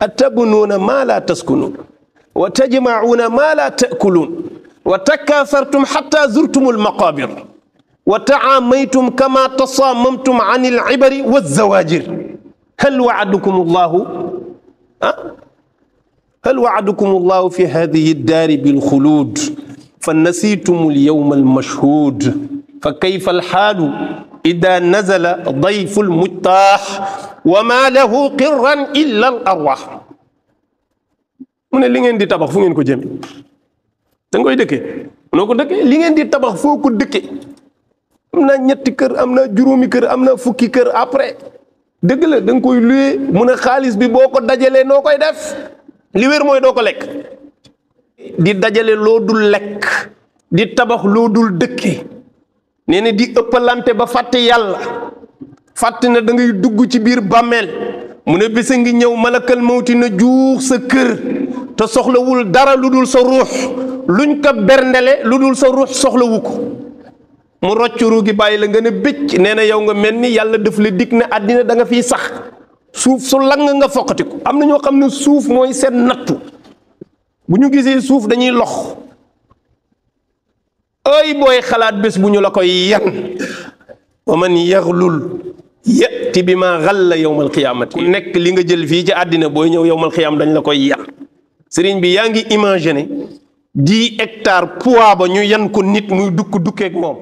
atabnuuna maa laa taskunuun wa tajmacuuna maa laa taakuluun wa takaasartum xatta zurtum almaqaabir wa tacaamaytum kama tasaamamtum an alcibari walzawaajir hal wacadakum allahu هل وعدكم الله في هذه الدار بالخلود فنسيتم اليوم المشهود فكيف الحال إذا نزل ضيف المجتاح وما له قرا إلا الأرواح mu ne li ngeen di tabax fu ngeen ko jëme da nga koy dëkkee noo ko dëkkee li ngeen di tabax foo ko dëkkee am na ñetti kër am na juróomi kër am na fukki kër après dëgg la da nga koy luye mu ne xaalis bi boo ko dajalee noo koy def li wér mooy doo ko lekk di dajale loo dul lekk di tabax loo dul dëkke nee na di ëppalante ba fàtte yàlla fàtte na da ngay dugg ci biir bàmmeel mu ne bés a ngi ñëw malakal mawti na juux sa kër te soxlawul dara lu dul sa ruux luñ ko berndele lu dul sa ruux soxlawu ko mu rocc ruu gi bàyyi la nga ne bëcc nee na yow nga mel ni yàlla daf la dig ne àddina da nga fiy sax suuf su lang nga foqatiku am na ñoo xam ne suuf mooy seen nattu bu ñu gisee suuf dañuy lox ay booy xalaat bés bu ñu la koy yan wa man yaxlul yati bi ma xalla yowmal qiyaamati nekk li nga jël fii ci àddina booy ñëw yowmal qiyaam dañ la koy yan sëriñ bi yaa ngi imaginer 10 hectares poids ba ñu yan ko nit muy dukkeek moom